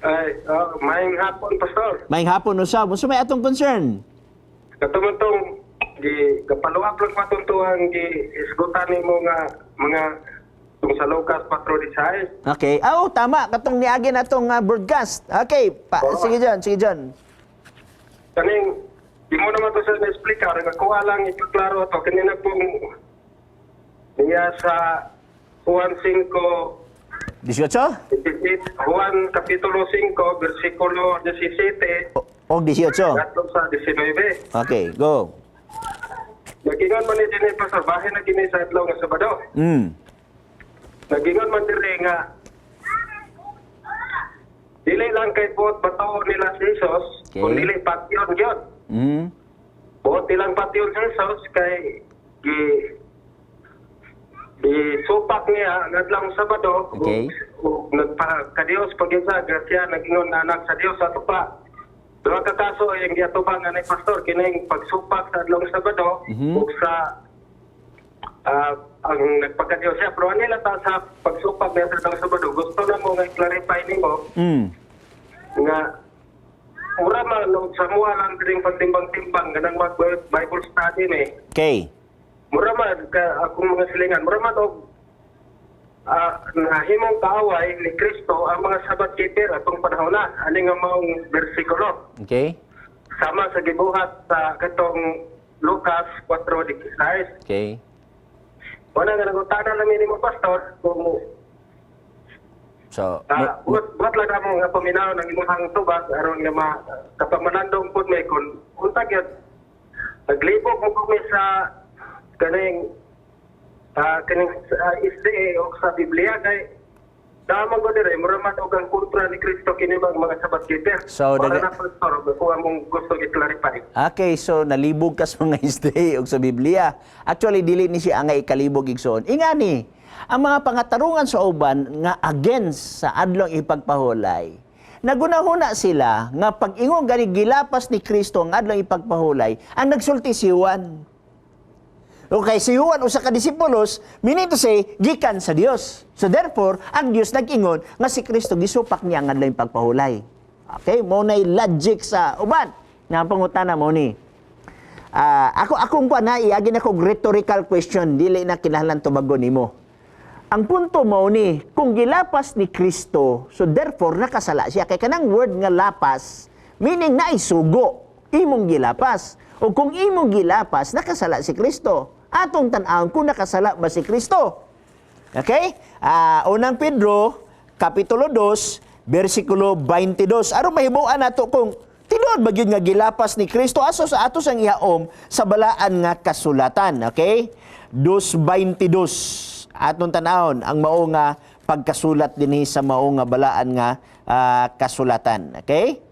Ay, oh, maayong hapon, Pastor. Maayong hapon usab. Unsa may atong concern? Katumantong gi kapaluap lang patuntuhan gi isgutan nimo nga mga tung sa Lucas 4:16. Okay. Ah, oh, tama katong niagi natong broadcast. Okay, pa, Oo. sige John, sige John. Kaning di mo naman to sa na-explicar, nga kuha lang ipaklaro ato kanina pong niya sa Juan 5 18? 17, Juan Kapitulo 5 versikulo 17 O 18. ngadto sa 19. Okay, go. Nagingon man ni dinhi, Pastor, bahin na kini sa adlaw nga Sabado. Nagingon man diri nga dili lang kay buot batuon nila si Jesus, kun dili patyon gyud. Buot nilang patyon si Jesus kay gi gi supak niya ang adlaw Sabado ug nagpa ka Dios pag sa grasya nagingon na anak sa Dios ato pa. Duha ka kaso ang giatubang ani, Pastor, kining pagsupak sa adlaw Sabado ug sa ang nagpagka-Diyos siya. Pero ano ta sa pagsupak niya sa adlaw Sabado, gusto na mo nga i-clarify nimo nga mura man no, sa mua lang diring pagtimbang-timbang ganang mag Bible study ni. Mura man ka akong mga silingan, mura man og nahimong kaaway ni Kristo ang mga Sabbath keeper atong panahon na ani nga maong bersikulo sama sa gibuhat sa katong Lucas 4:16. Wala nga nangutana lang nimo, Pastor, kung So, buhat lang namo nga paminaw ng imong tubag aron nga ma kapamalandong pud may kun unta gyud naglibog mo kami sa kaning kaning SDA o sa Biblia kay dama ko dire mura man og ang kontra ni Kristo kini bang mga Sabbath keeper. So, Wala na, Pastor, kung among gusto i-clarify. Okay, so nalibog ka sa mga SDA og sa Biblia. Actually, dili ni siya angay ikalibog, igsoon. Ingani, ang mga pangatarungan sa uban nga against sa adlong ipagpahulay, nagunahuna sila nga pag-ingon gani gilapas ni Kristo ang adlong ipagpahulay, ang nagsulti si Juan. Okay, si Juan usa ka disipulos, meaning to say, gikan sa Dios. So therefore, ang Dios nag-ingon nga si Kristo gisupak niya ang adlong ipagpahulay. Okay, mo nay logic sa uban. Nga pangutana mo ni. Ako akong kuan na iagi na kog rhetorical question, dili na kinahanglan tubagon nimo. Ang punto mo ni, kung gilapas ni Kristo, so therefore nakasala siya kay kanang word nga lapas, meaning naisugo, imong gilapas. O kung imong gilapas, nakasala si Kristo. Atong tan-awon kung nakasala ba si Kristo. Okay? Unang Pedro, Kapitulo 2, versikulo 22. Aron mahibuan nato kung tinuod ba gyud nga gilapas ni Kristo aso sa ato sang ihaom sa balaan nga kasulatan. Okay? 2:22. Atong tan-awon ang mao nga pagkasulat dinhi sa mao nga balaan nga kasulatan. Okay?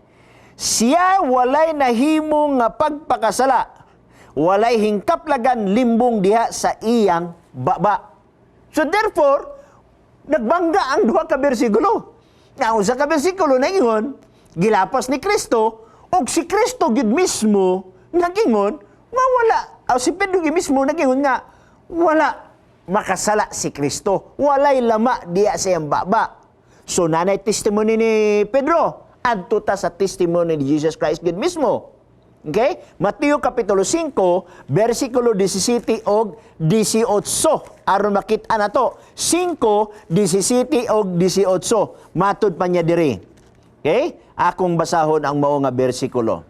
Siya walay nahimo nga pagpakasala. Walay hingkaplagan limbong diha sa iyang baba. So therefore, nagbangga ang duha ka bersikulo. Nga usa ka bersikulo nagingon, gilapas ni Kristo, ug si Kristo gyud mismo nagingon nga wala. O si Pedro gyud mismo nagingon nga wala makasala si Kristo. Walay lama diha sa iyang baba. So nanay testimony ni Pedro, adto ta sa testimony ni Jesus Christ gyud mismo. Okay? Mateo Kapitulo 5, versikulo 17 og 18. Aron makita na to. 5, 17 og 18. Matud pa niya diri. Okay? Akong basahon ang mao nga bersikulo.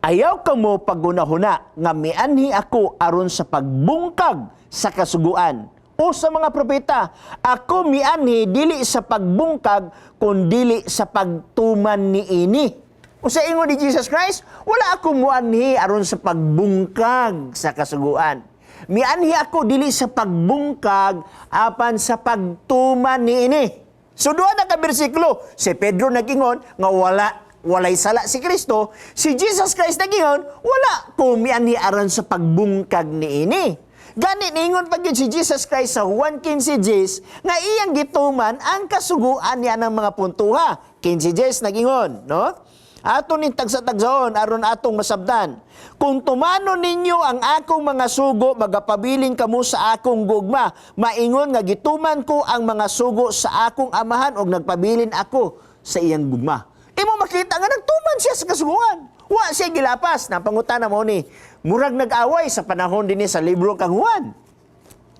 Ayaw kamo paggunahuna nga mianhi ako aron sa pagbungkag sa kasuguan o sa mga propeta. Ako mianhi dili sa pagbungkag kun dili sa pagtuman niini. O sa ingon ni Jesus Christ, wala ako muanhi aron sa pagbungkag sa kasuguan. Mianhi ako dili sa pagbungkag apan sa pagtuman niini. So duha na ka bersikulo. Si Pedro nagingon nga walay sala si Kristo. Si Jesus Christ nagingon, wala ko mianhi aron sa pagbungkag niini. Gani niingon pa gyud si Jesus Christ sa Juan 15:10 nga iyang gituman ang kasuguan niya ng mga puntuha. 15:10 nagingon, no? Ato ning tagsa-tagsaon aron atong masabdan. Kung tumanon ninyo ang akong mga sugo, magapabiling kamo sa akong gugma. Maingon nga gituman ko ang mga sugo sa akong amahan og nagpabilin ako sa iyang gugma. Imo makita nga nagtuman siya sa kasuguan. Wa siya gilapas. Napangutana mo ni, murag nag-away sa panahon dinhi sa libro kang Juan.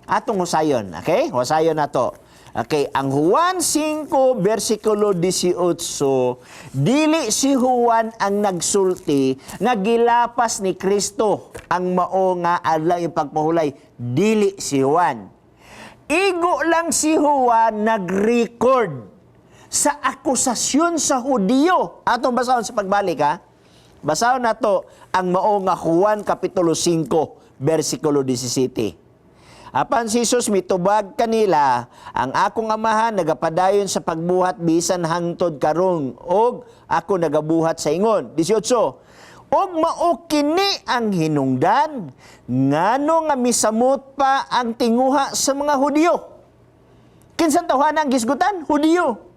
Atong husayon, okay? Husayon nato. Okay, ang Juan 5 versikulo 18, dili si Juan ang nagsulti nga gilapas ni Kristo ang mao nga adlaw yung pagpahulay. Dili si Juan. Igo lang si Juan nag-record sa akusasyon sa Hudiyo. Atong basahon sa pagbalik, ha? Basahon nato ang mao nga Juan Kapitulo 5 versikulo 17. Apan si Jesus mitubag kanila, "Ang akong Amahan nagapadayon sa pagbuhat bisan hangtod karon og ako nagabuhat sa ingon." 18. "Og mao kini ang hinungdan ngano nga misamot pa ang tinguha sa mga Hudiyo." Kinsang tawhana ang gisgutan? Hudiyo.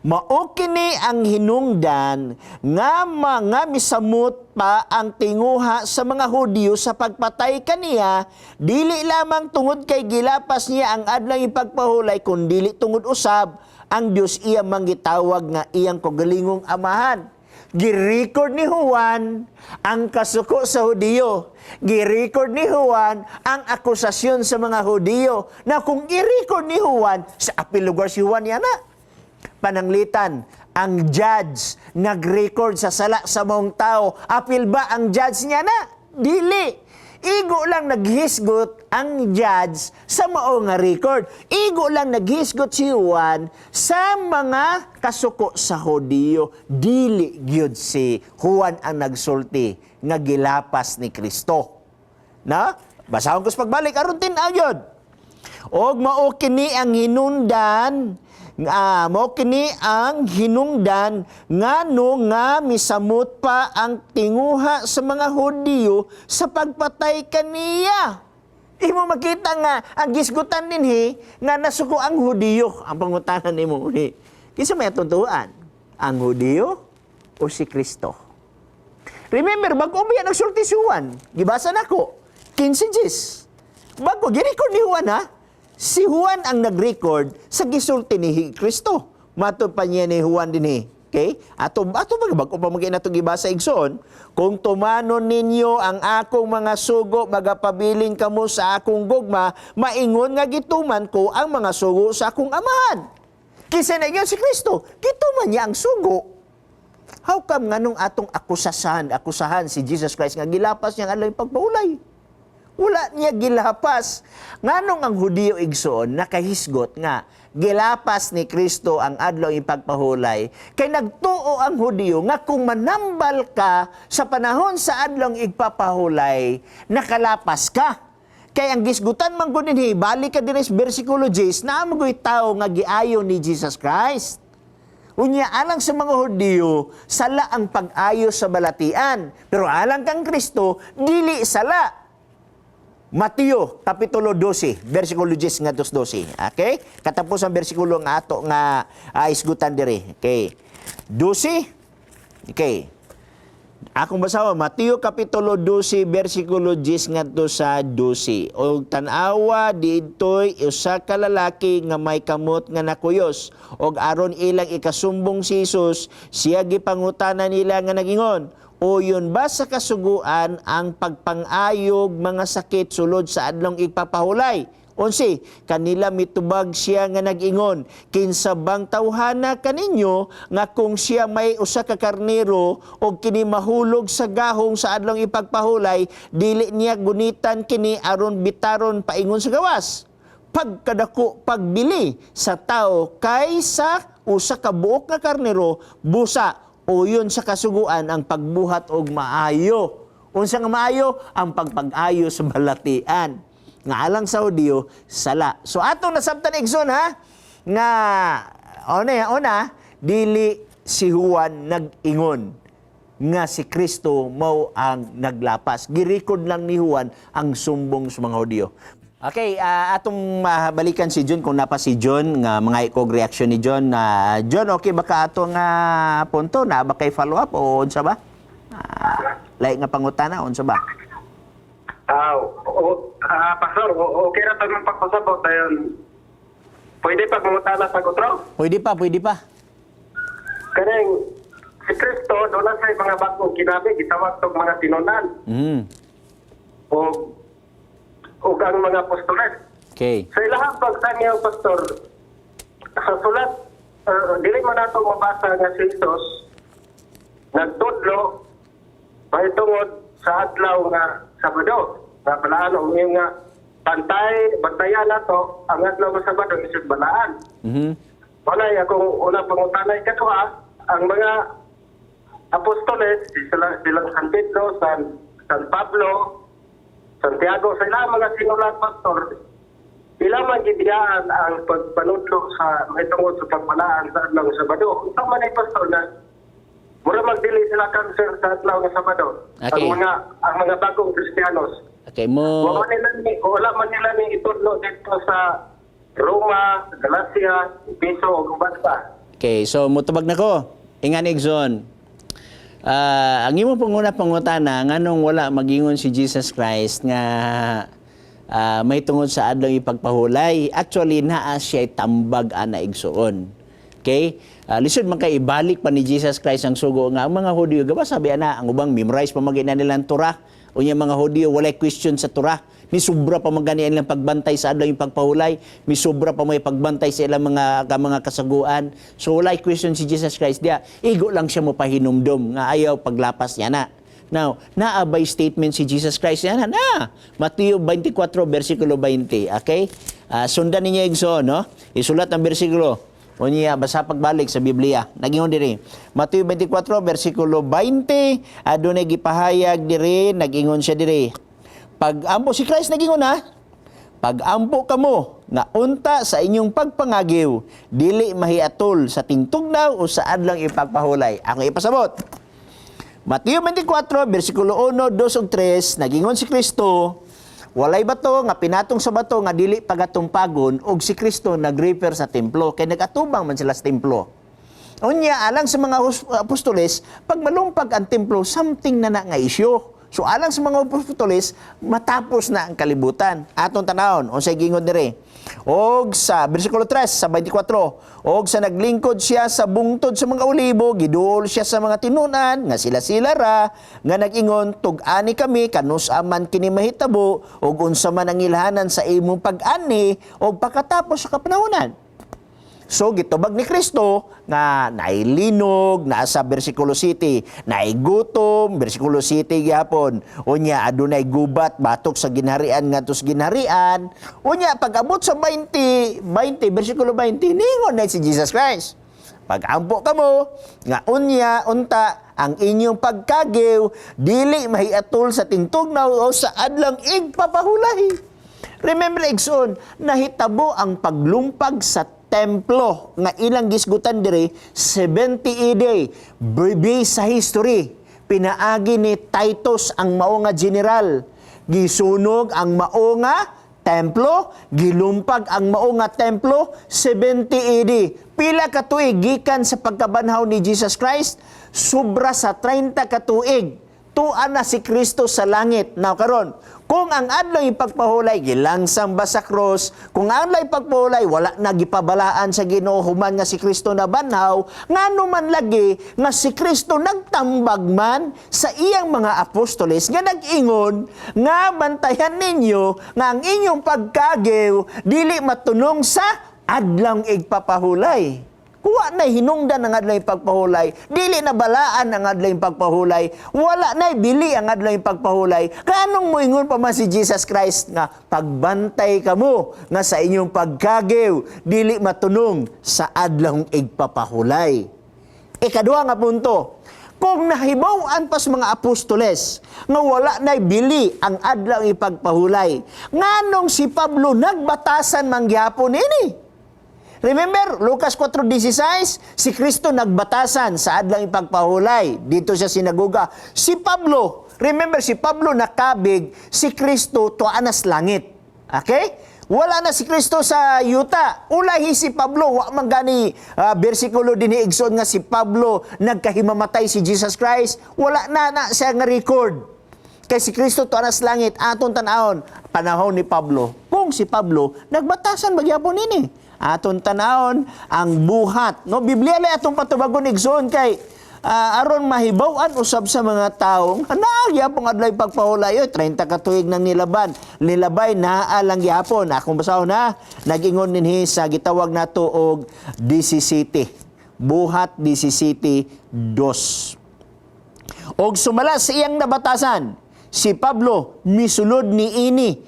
"Mao kini ang hinungdan nga mga misamot pa ang tinguha sa mga Hudiyo sa pagpatay kaniya, dili lamang tungod kay gilapas niya ang adlaw ipagpahulay, kun dili tungod usab ang Dios iya manggitawag nga iyang kaugalingong Amahan." Girecord ni Juan ang kasuko sa Hudiyo. Girecord ni Juan ang akusasyon sa mga Hudiyo. Na kung i-record ni Juan, sa apil lugar si Juan yan na. Pananglitan, ang judge nag-record sa sala sa maong tao. Apil ba ang judge niya na? Dili. Igo lang naghisgot ang judge sa mao nga record. Igo lang naghisgot si Juan sa mga kasuko sa Hudiyo. Dili gyud si Juan ang nagsulti nga gilapas ni Kristo. Na? Basahon ko sa pagbalik aron tin-aw yun. "Og mao kini ang hinungdan ngano nga misamot pa ang tinguha sa mga Hudiyo sa pagpatay kaniya." Imo makita nga ang gisgutan dinhi nga nasuko ang Hudiyo. Ang pangutana nimo ni, kinsa may atuntuan? Ang Hudiyo o si Kristo? Remember, bago ba nagsulti si Juan? Gibasa nako. 15 Gs. Bago, girecord ni Juan, ha? Si Juan ang nag-record sa gisulti ni Kristo. Matod pa niya ni Juan din eh. Okay? Ato, ato bago pa magay nato gibasa, igsoon, "Kung tumanon ninyo ang akong mga sugo, magapabilin kamo sa akong gugma, maingon nga gituman ko ang mga sugo sa akong Amahan." Kinsa na si Kristo? Gituman niya ang sugo. How come nganong atong akusahan si Jesus Christ nga gilapas niya ang adlaw pagpahulay? Wala niya gilapas. Nganong ang Hudiyo, igsoon, nakahisgot nga gilapas ni Kristo ang adlaw ipagpahulay? Kay nagtuo ang Hudiyo nga kung manambal ka sa panahon sa adlaw igpapahulay, nakalapas ka. Kay ang gisgutan man gud dinhi, balik ka dinhi sa versikulo 10, naa man guy tao nga giayo ni Jesus Christ. Unya, alang sa mga Hudiyo, sala ang pag-ayo sa balatian. Pero alang kang Kristo, dili sala. Mateo kapitulo 12, versikulo 10 ngadto 12. Okay? Katapos ang bersikulo nga ato nga isgutan diri. Okay. 12. Okay. Akong basawa, Mateo kapitulo 12 versikulo 10 ngadto sa 12. "Og tan-awa, didtoy usa ka lalaki nga may kamot nga nakuyos. Og aron ilang ikasumbong si Jesus, siya gipangutana nila nga nagingon, 'Uyon ba sa kasuguan ang pagpang-ayog mga sakit sulod sa adlong igpapahulay?' 11, kanila mitubag siya nga nag-ingon, 'Kinsa bang tawhana kaninyo nga kung siya may usa ka karnero og kini mahulog sa gahong sa adlong ipagpahulay, dili niya gunitan kini aron bitaron paingon sa gawas? Pagkadako pagbili sa tao kaysa usa ka buok nga karnero. Busa uyon sa kasuguan ang pagbuhat og maayo.'" Unsa nga maayo? Ang pagpag-ayo sa balatian. Nga alang sa Hudiyo, sala. So atong nasabtan, igsoon, ha, nga una, una, dili si Juan nag-ingon nga si Kristo mao ang naglapas. Girecord lang ni Juan ang sumbong sa mga Hudiyo. Okay, atong balikan si John kung napa si John nga mga ikog reaction ni John. John, okay ba ka ato nga punto na ba kay follow up o unsa ba? Lahi nga pangutana, unsa ba? Pastor, okay ra ta ng pagpasabot dayon. Pwede pa mangutana sa otro? Pwede pa, pwede pa. Kanang si Kristo doon sa mga bagong kinami, gitawag tog mga tinunan o ang mga apostoles. Sa ilahang pagtangyaw, Pastor, sa sulat, dili man nato mabasa nga si Jesus nagtudlo mahitungod sa adlaw nga Sabado. Nga balaan o ngayon nga bantayan nato ang adlaw nga Sabado isip balaan. Walay akong unang pangutanay kaduha, ang mga apostoles, silang San Pedro, San Pablo, Santiago, sa ilang mga sinulat, Pastor, ilang man gibiyaan ang pagpanudlo sa mahitungod sa pagbalaan sa adlaw nga Sabado. Ito man ay, Pastor, na mura magdili sila cancer sa adlaw nga Sabado. Ang mga bagong Kristiyanos. Okay, mo Wala man nila ni itudlo dito sa Roma, Galacia, Epeso ug uban pa. Okay, so mutubag na ko. Ingan, Igsoon. Ang imong panguna pangutana, nganong wala magingon si Jesus Christ nga may tungod sa adlaw ipagpahulay? Actually, naa siya tambag ana, igsoon. Okay? Lisod man kay ibalik pa ni Jesus Christ ang sugo nga ang mga Hudyo gawa sabi ana, ang ubang memorize pa man na nilang Torah. Unya mga Hudyo walay question sa Torah. Ni sobra pa man gani ang ilang pagbantay sa adlaw yung pagpahulay, ni sobra pa may pagbantay sa ilang mga kasaguan. So walay question si Jesus Christ diya. Igo lang siya mo pahinumdom nga ayaw paglapas niya na. Now, naabay statement si Jesus Christ niya na, na. Mateo 24 versikulo 20, okay? Sundan ninyo, igsoon, no? Isulat ang bersikulo. Unya, basa pagbalik sa Biblia. Nagingon diri. Mateo 24 versikulo 20, adunay gipahayag diri, nagingon siya diri. Pag-ampo si Christ nagingon ha. Pag-ampo kamo nga unta sa inyong pagpangagiw, dili mahiatol sa tingtugnaw o sa adlang ipagpahulay. Ako ipasabot. Mateo 24, versikulo 1, 2 ug 3, nagingon si Kristo, walay bato nga pinatong sa bato nga dili pagatumpagon, og si Kristo nag-refer sa templo kay nagatubang man sila sa templo. Unya, alang sa mga apostoles, pag malumpag ang templo, something na na nga isyu. So alang sa mga apostoles, matapos na ang kalibutan. Atong tanawon, unsay gingon diri. Og sa bersikulo 3 sa 24, og sa naglingkod siya sa bungtod sa mga olibo, giduol siya sa mga tinunan nga sila-sila ra nga nag-ingon, "Tug-ani kami kanus-a man kini mahitabo ug unsa man ang ilhanan sa imong pag-ani og pagkatapos sa kapanahonan?" So gitubag ni Kristo nga nailinog, naa sa bersikulo 7, naigutom, bersikulo 7 gyapon. Unya adunay gubat batok sa ginharian ngadto sa ginharian. Unya pag-abot sa 20, 20 bersikulo 20, ningon na si Jesus Christ. Pag-ampo kamo nga unya unta ang inyong pagkagiw dili mahiatol sa tingtugnaw o sa adlang igpapahulay. Remember, igsoon, nahitabo ang paglumpag sa templo nga ilang gisgutan diri 70 AD based sa history. Pinaagi ni Titus ang mao nga general. Gisunog ang mao nga templo, gilumpag ang mao nga templo 70 AD. Pila ka tuig gikan sa pagkabanhaw ni Jesus Christ? Sobra sa 30 ka tuig. Tuan na si Kristo sa langit. Now karon, kung ang adlaw ipagpahulay gilangsang ba sa cross, kung ang adlaw ipagpahulay wala na gipabalaan sa Ginoo human nga si Kristo na banhaw, ngano man lagi nga si Kristo nagtambag man sa iyang mga apostoles nga nag-ingon nga bantayan ninyo nga ang inyong pagkagiw dili matunong sa adlang igpapahulay? Wa na hinungdan ang adlaw pagpahulay, dili na balaan ang adlaw pagpahulay, wala na bili ang adlaw pagpahulay. Kanong moingon pa man si Jesus Christ nga pagbantay kamo nga sa inyong pagkagiw dili matunong sa adlong igpapahulay? Ikaduha nga punto, kung nahibaw-an pa sa mga apostoles nga wala na bili ang adlaw ipagpahulay, nganong si Pablo nagbatasan man gyapon ini? Remember, Lucas 4:16, si Kristo nagbatasan sa adlang ipagpahulay dito sa sinagoga. Si Pablo, remember, si Pablo nakabig, si Kristo tuan nas langit. Okay? Wala na si Kristo sa yuta. Ulahi si Pablo, wa man gani bersikulo din ni igsoon nga si Pablo nagkahimamatay si Jesus Christ. Wala na na siya nga record. Kay si Kristo tuan nas langit, atong tan-awon panahon ni Pablo. Kung si Pablo nagbatasan magyapon nini. Aton tanawon ang Buhat. No, Biblia lay atong patubagon, igsoon, kay aron mahibaw-an usab sa mga tawo naa gyapon adlaw pagpahulay. Oy, 30 ka tuig nang nilabay, naa lang gihapon. Akong basahon na nag-ingon dinhi sa gitawag nato og 17, Buhat 17:2. Og sumala sa iyang nabatasan, si Pablo misulod ni ini.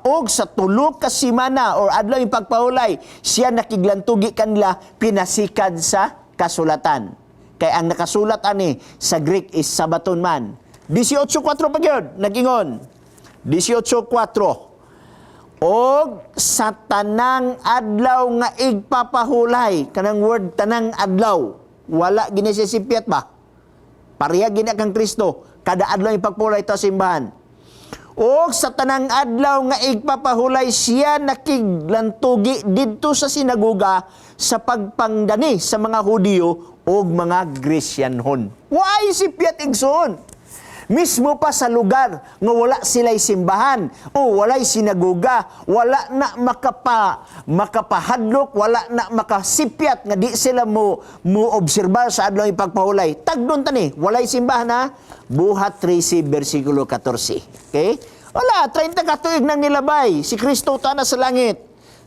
Og sa 3 ka semana or adlaw yung pagpahulay, siya nakiglantugi kanila pinasikad sa kasulatan. Kay ang nakasulat ani sa Greek is Sabaton man. 18.4 pa gyud, nag-ingon. 18.4. Og sa tanang adlaw nga igpapahulay, kanang word "tanang adlaw", wala gini siya sipyat ba? Pareha gina kang Kristo, kada adlaw yung pagpahulay ito sa simbahan. Og sa tanang adlaw nga igpapahulay siya nakiglantugi didto sa sinagoga sa pagpangdani sa mga Hudiyo ug mga Gresyanhon. Why sipyat, igsoon? Mismo pa sa lugar nga wala sila'y simbahan o walay sinagoga, wala na makapahadlok, wala na makasipyat nga di sila mo obserbar sa adlaw pagpahulay. Tagdon tani, walay simbahan ha. Buhat 13 versikulo 14. Okay? Wala, 30 ka tuig nang nilabay. Si Kristo tana sa langit.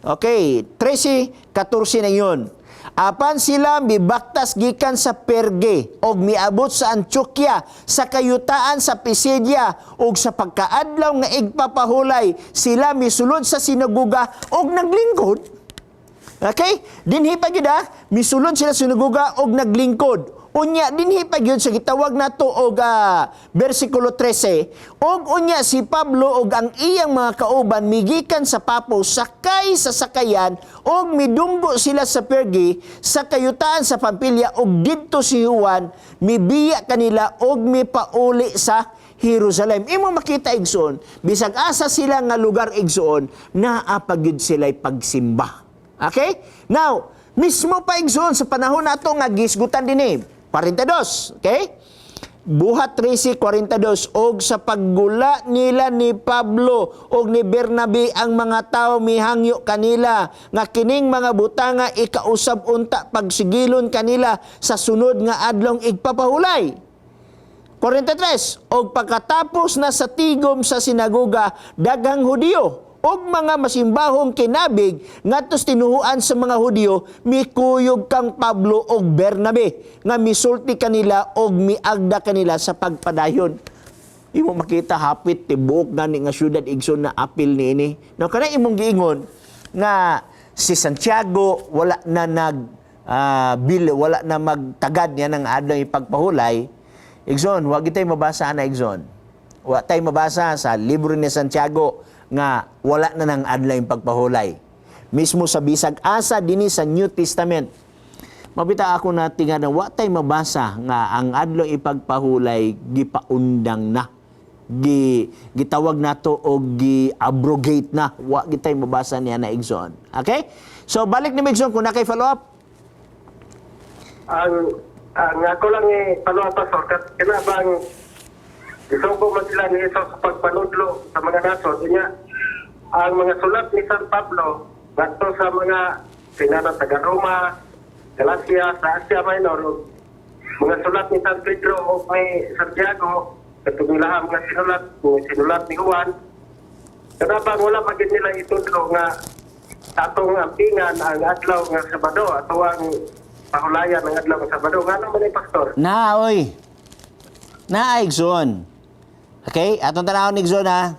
Okay, 13:14 na yun. Apan sila mibaktas gikan sa Perge og miabot sa Antioquia sa kayutaan sa Pisidia, og sa pagkaadlaw nga igpapahulay sila misulod sa sinagoga og naglingkod. Okay? Dinhi pa gyud ah, misulod sila sa sinagoga og naglingkod. Unya dinhi pa gyud sa gitawag nato og bersikulo 13, og unya si Pablo og ang iyang mga kauban migikan sa Papos sakay sa sakayan og midunggo sila sa Perge sa kayutaan sa Pampilia, og didto si Juan mibiya kanila og mipauli sa Jerusalem. Imo makita, igsoon, bisag asa sila nga lugar, igsoon, naa pa gyud sila'y pagsimba. Okay? Now, mismo pa, igsoon, sa panahon nato nga gisgutan dinhi, 42, okay? Buhat 13:42, og sa paggula nila ni Pablo og ni Bernabe, ang mga tawo mihangyo kanila nga kining mga butanga ikausab unta pagsigilon kanila sa sunod nga adlong igpapahulay. 43, og pagkatapos na sa tigom sa sinagoga, daghang Hudiyo og mga masimbahong kinabig ngadto sa tinuhuan sa mga Hudiyo mikuyog kang Pablo og Bernabe nga misulti kanila og miagda kanila sa pagpadayon. Imo makita hapit tibuok gani nga syudad, igsoon, na apil niini. No, kana imong giingon nga si Santiago wala na nag bil, wala na magtagad niya ng adlaw ipagpahulay. Igsoon, wa gitay mabasa na, igsoon. Wa tay mabasa sa libro ni Santiago nga wala na nang adlaw pagpahulay. Mismo sa bisag asa dinhi sa New Testament, mabita ako na tinga na wa tay mabasa nga ang adlaw ipagpahulay gipaundang na. Gitawag nato og gi-abrogate na. Wa gitay mabasa niya na, igsoon. Okay? So balik ni igsoon kung na kay follow up. Ang ako lang eh, follow up, Pastor, kana bang gisugo man sila ni Jesus sa pagpanudlo sa mga nasod, unya ang mga sulat ni San Pablo ngadto sa mga sinana taga Roma, Galacia, sa Asia Minor, ug mga sulat ni San Pedro o ni Santiago, katong ilaha mga sinulat ni Juan, kana bang wala magid nila itudlo nga atong ampingan ang adlaw nga Sabado, ato ang pahulayan ang adlaw nga Sabado? Ngano man ni, Pastor? Na, oy. Na, igsoon. Okay? Atong tanawon, igsoon, ha.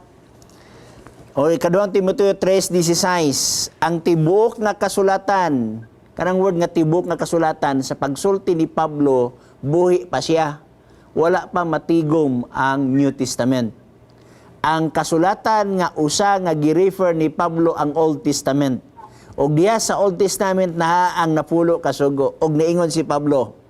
O ikaduhang Timoteo 3:16, ang tibuok nga kasulatan, kanang word nga "tibuok nga kasulatan", sa pagsulti ni Pablo, buhi pa siya. Wala pa matigom ang New Testament. Ang kasulatan nga usa nga gi-refer ni Pablo ang Old Testament. Og diha sa Old Testament naa ang napulo ka sugo og niingon si Pablo,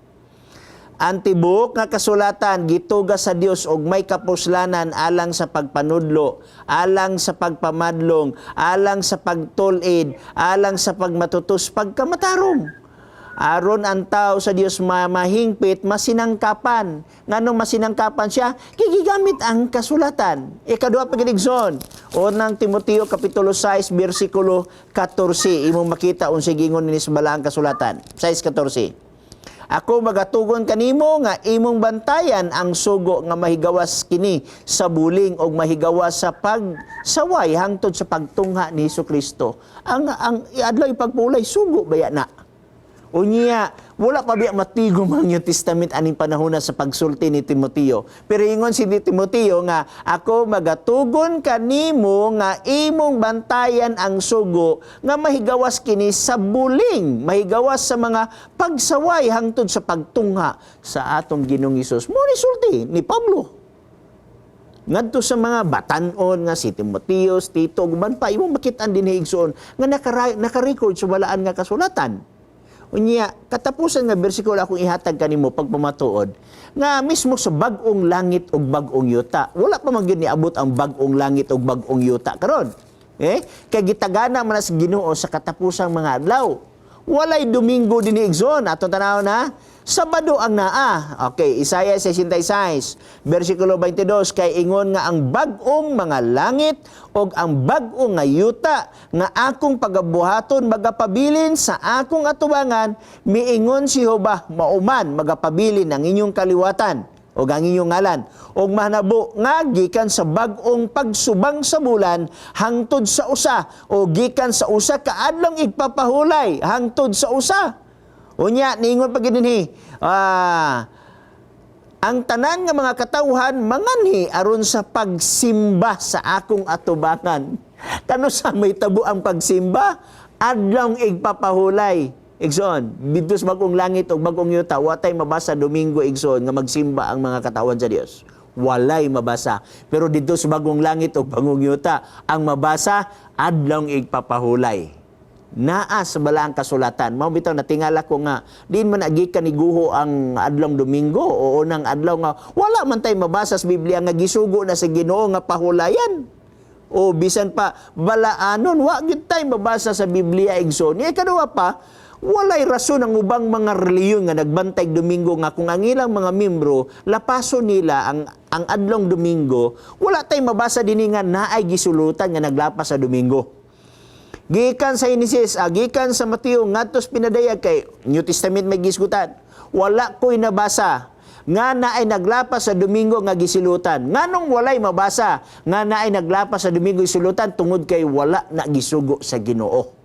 ang tibuok nga kasulatan gituga sa Dios og may kapuslanan alang sa pagpanudlo, alang sa pagpamadlong, alang sa pagtul-id, alang sa pagmatutos pagkamatarong. Aron ang tao sa Dios mahingpit, masinangkapan. Nganong masinangkapan siya? Kay gigamit ang kasulatan. Ikaduha pa gyud, igsoon. Unang Timoteo kapitulo 6 bersikulo 14, imong makita unsay gingon ni sa balaang kasulatan. 6:14. "Ako magatugon kanimo nga imong bantayan ang sugo nga mahigawas kini sa buling og mahigawas sa pagsaway hangtod sa pagtungha ni Hesus Kristo." Ang adlaw ipagpulay, sugo baya na? Unya, wala pa biya matigom ang New Testament aning panahon na sa pagsulti ni Timoteo. Pero ingon si ni Timoteo nga "Ako magatugon kanimo nga imong bantayan ang sugo nga mahigawas kini sa buling, mahigawas sa mga pagsaway hangtod sa pagtungha sa atong Ginoong Hesus." Mao ni sulti ni Pablo ngadto sa mga batan-on nga si Timoteo, Tito, uban pa, imong makit-an dinhi, igsoon, nga naka-record sa balaan nga kasulatan. Unya, katapusan nga bersikulo akong ihatag kanimo pagpamatuod nga mismo sa bag-ong langit ug bag-ong yuta, wala pa man gyud niabot ang bag-ong langit ug bag-ong yuta karon. Eh, kay gitagana man na sa Ginoo sa katapusang mga adlaw. Walay Domingo dinhi, igsoon. Atong tanaw na, Sabado ang naa. Okay, Isaiah 66, versikulo 22, "Kay ingon nga ang bag-ong mga langit ug ang bag-ong nga yuta nga akong pagabuhaton magapabilin sa akong atubangan, miingon si Jehova, mauman magapabilin ang inyong kaliwatan o ang inyong ngalan. Ug mahanabo nga gikan sa bag-ong pagsubang sa bulan hangtod sa usa o gikan sa usa ka adlong igpapahulay hangtod sa usa." Unya niingon pa gyud dinhi, "Ang tanan nga mga katawhan manganhi aron sa pagsimba sa akong atubangan." Kano sa may tabo ang pagsimba? Adlong igpapahulay. Igsoon, didto sa bagong langit o bagong yuta, watay mabasa Domingo, igsoon, nga magsimba ang mga katawan sa Dios. Walay mabasa. Pero didto sa bagong langit o bagong yuta, ang mabasa, adlong igpapahulay. Naa sa balaang kasulatan. Mao bitaw natingala ko nga diin man agikan ni guho ang adlong Domingo o unang adlaw nga wala man tay mabasa sa Biblia nga gisugo na sa Ginoo nga pahulayan. O bisan pa balaanon, wa gyud tay mabasa sa Biblia, igsoon. Ikaduha pa, walay rason ang ubang mga relihiyon nga nagbantay Domingo nga kung ang ilang mga membro lapaso nila ang adlong Domingo, wala tay mabasa dinhi nga naay gisulutan nga naglapas sa Domingo. Gikan sa Genesis, gikan sa Mateo ngadto sa pinadayag, kay New Testament may gisgutan. Wala ko'y nabasa nga naay naglapas sa Domingo nga gisilutan. Nganong walay mabasa nga naay naglapas sa Domingo gisilutan? Tungod kay wala na gisugo sa Ginoo.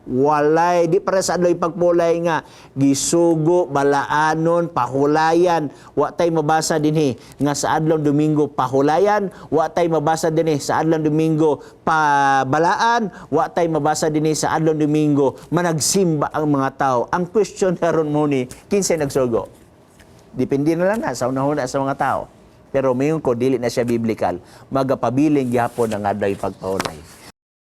Walay, di para sa adlaw ipagpulay nga gisugo, balaanon, pahulayan. Wa tay mabasa dinhi nga sa adlaw Domingo pahulayan, wa tay mabasa dinhi sa adlaw Domingo pabalaan, wa tay mabasa dinhi sa adlaw Domingo managsimba ang mga tao. Ang question karon mo ni, kinsay nagsugo? Depende na lang na sa unahuna sa mga tao. Pero mayon ko, dili na siya biblical. Magapabiling gihapon ang adlaw ipagpahulay.